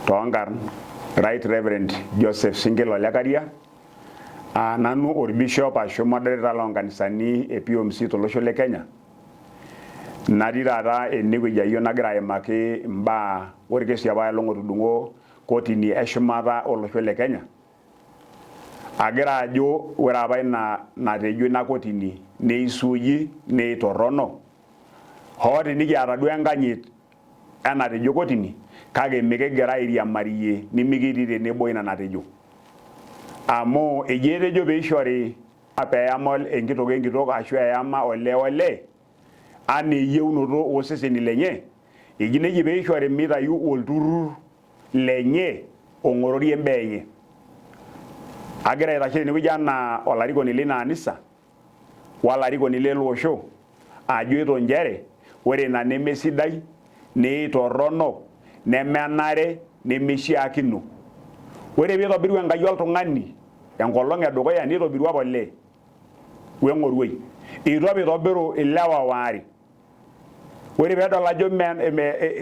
Toonkarn Right Reverend Joseph Sinkil Ole Karia, aa nanu olbishop ashu moderator loo nkanisani e POMC tolosho le Kenya, natii taata ene wueji ayieu nagira aimaki imbaa olkesi apaelong otudung'o kotini e shumata olosho le Kenya, agira ajo ore apa ina natejo ina kotini neisuuji neitorrono, hoo tinikiata duo enkanyit enatejo kotini kake mikigira airiamariyie nimikitii tenebo ina natejo. Amu eji etejo peishori peyama enkitok enkitok ashu eyama olee olee anaa eyieunoto oo seseni lenye, eji neji peishori mitayu olturur lenye ong'ororie imbaa enye. Agira aitashe tenewueji anaa olarikoni leina anisa olarikoni lele osho ajoito nchere ore ina nemesidai, neitorrono, nemenare, nemeishiakino. Ore pee eitobiru Enkai oltung'ani enkolong e dukuya neitobiru apa olee we ng'oruoi. Eitu apa eitobiru ilewa waare. Ore pee edol ajo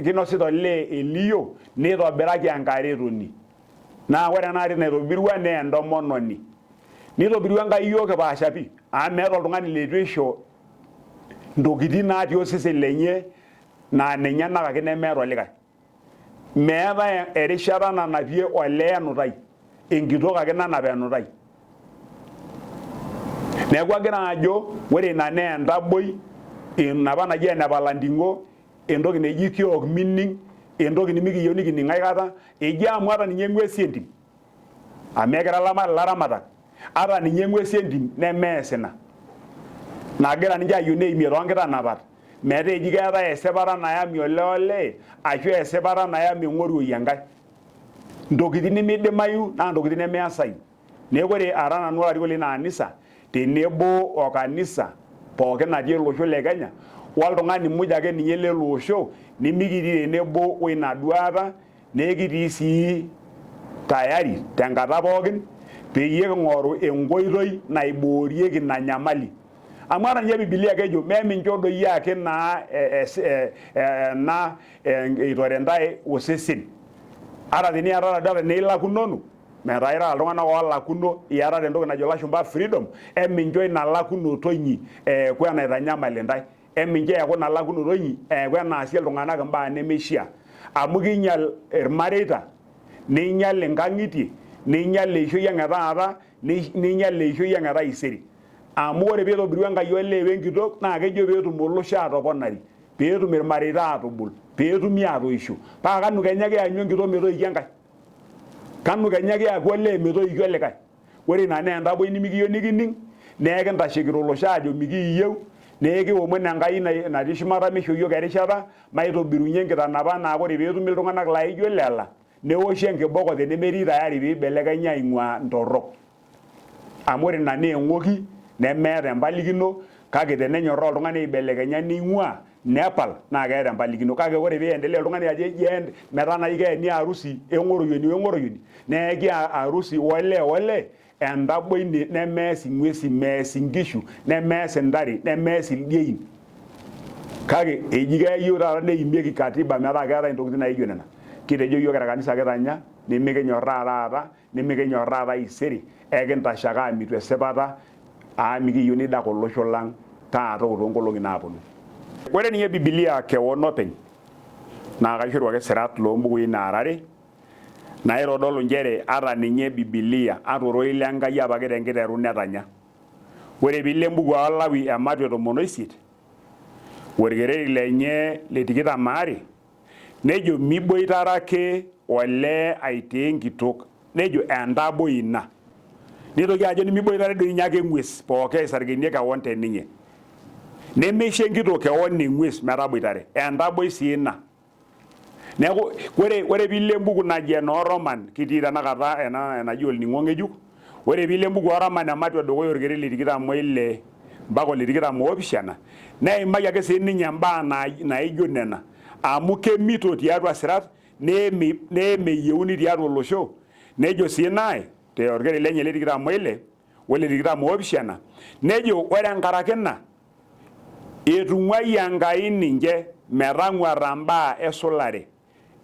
keinosita olee eliyio neitobiraki enkaretoni. Naa ore ena aretoni naitobirua naa entomononi. Neitobirua Enkai iyiook kipaasha pii amu meeta oltung'ani leitu eisho ntokitin natii osesen lenye naa nenyenak ake nemeeta olikae. Meetae erishata nanapie olee enutai, enkitok ake nanap enutai. Neeku agira ajo ore ina naa entaboi enapa naji ene palanting'o, entoki naji kiok mining, entoki nimikiyieu nikining aikata, eji amu ata ninye ng'uesi entim amu ekira ilaramatak, ata ninye ng'uesi entim nemees ina nagira ninche ayieu neimie toonkitanapat metaa eji keetae esipata nayami olee olee ashu esipata nayami eng'oruoi enkae. Ntokitin nemidimayu naa ntokitin nemeasayu. Neeku ore ara nanu olarikoni leina anisa tenebo o kanisa pookin natii ele osho le Kenya oltung'ani muj ake ninye lele osho nimikitii tenebo oina duata naa ekitii sii tayari tenkata pookin peyie king'oru enkoitoi naiboorieki ina nyamali. Amu ata ninye Bibilia kejo, mee mincho doi ake naa ena eitore ntae osesen. Ata teniatata doi ata tenilakunono, metaa irara iltung'anak oolakuno, iatata entoki najo ilashumba freedom, emincho ina lakunoto inyi eeku enaitanyamal intae. Emincho eeku ina lakunoto inyi eeku enaasie iltung'anak imbaa nemeishiaa, amu keinyal ilmareita, neinyal inkang'itie, neinyal eishoi ang' e taata, neinyal eishoi ang' e taisere. Amu ore pee eitobirua Enkai olee we nkitok naa kejo pee etum olosho atoponari, pee etum ilmareita aatubul, pee etumi aatoisho. Paa kanu kenya kianyu enkitok metoiki enkae? Kanu kenya kiaku olee metoiki olikae? Ore ina naa entaboi nimikiyieu nikining, naa ekintashekito olosho aajo mikiiyieu, naa ekiomon Enkai natii shumata meisho iyiook erishata maitobirunye nkitanapat naa ore pee etumi iltung'anak laijo lela neoshi enkiboko tenemetii tayari pee eibelekenya aing'uaa ntorrok. Amu ore ina naa eng'oki nemeeta empalikino kake tenenyorraa oltung'ani aibelekenya neing'uaa nepal naa keeta empalikino. Kake ore pee iendelea oltung'ani ajo eji metaa nai keeni arusi eng'oroyioni o eng'oroyioni neeki arusi olee o lee entaboi nemees ing'uesi, mees inkishu, nemees intare, nemees ildiein. Kake eji keyieu taata neimieki katiba metaa keetae intokitin naijo nena. Kitejo iyiook te kanisa kitanya nimikinyorraa taata nimikinyorraa taisere, ekintashe ake aamitu esipata amu mikiyieu neidak olosho lang taata o toonkolong'i naaponu. Ore ninye Bibilia kewon openy naa kaishoru ake sirat loo mbukui naara are naitodolu nchere ata ninye Bibilia ata ororei le Nkai apake te nkiteru netanya. Ore piilo embuku oo Lawi ematua e tomon oisiet olkereri lenye le tikitam aare Nejo miboitare ake olee aitaa enkitok, nejo entaboi ina. Neitoki ajo nimiboitare doi ninye ake eng'ues pooki aisargenie kewon te ninye. Nemeisho enkitok kewon eng'ues metaboitare, entaboi sii ina. Neeku ore ore piilo embuku naji enoo Roman kitii tenakata ena enaji olning'o ng'ejuk, ore piilo embuku oo Roman ematua edukuya orkereri le tikitam oile mpaka ole tikitam oopishana neimaki ake sii ninye imbaa naijo nena amu kemito tiatua sirat nee meyieuni tiatua olosho nejo sii nae te orkereri lenye le tikitam oile ole tikitam oopishana nejo ore enkaraki ina etung'uayie Enkai ninche metang'uarra imbaa esulare.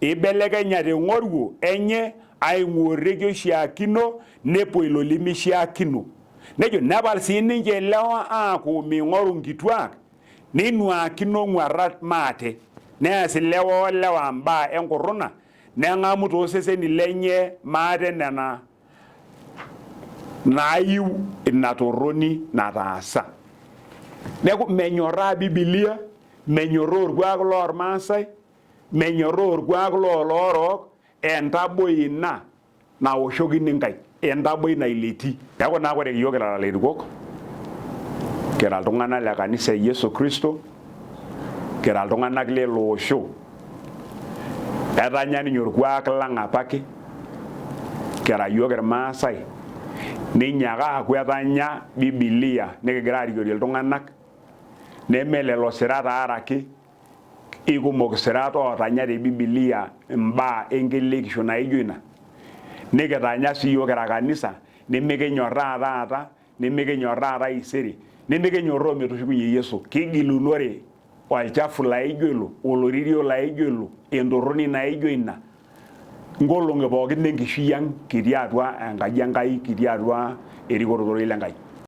Eibelekenyate eng'oruo enye aing'ua orrekie oishiakino nepuo ilo lemeishiakino. Nejo, nepal sii ninche ilewa aaku meing'oru nkituak, neinuaakino ng'uarrat maate. Neas ilewa o lewa mbaa enkurruna, neng'amu too seseni lenye maate nena naayiu ina torroni nataasa. Neeku menyorraa Bibilia, menyorraa orkuak loo lmaasai, Menyorraa orkuak loo loorook, entaboi ina naoshokini inkaik, entaboi naileti. Neaku naa ore iyiook kira ilairukok, kira iltung'anak le kanisa e Yesu Kristo, kira iltung'anak lele osho, etanya ninye orkuak lang apake, kira iyiook Irmaasai, neinyiaka aaku etanya Bibilia nikigira arikorie iltung'anak, neme lelo sirat aare ake. Ikumok isirat ootanya te Bibilia imbaa enkelekisho naijo ina. Nikitanya sii iyiook kira kanisa, nimikinyorraa taata, nimikinyorraa taisere, nimikinyorraa ometushukunye Yesu. Kigilunore olchafu laijo ilo, oloirerio laijo ilo, entorroni naijo ina, nkolong'i pookin enkishui ang kitii atua enkaji e Nkai, kitii atua erikore ororei le Nkai.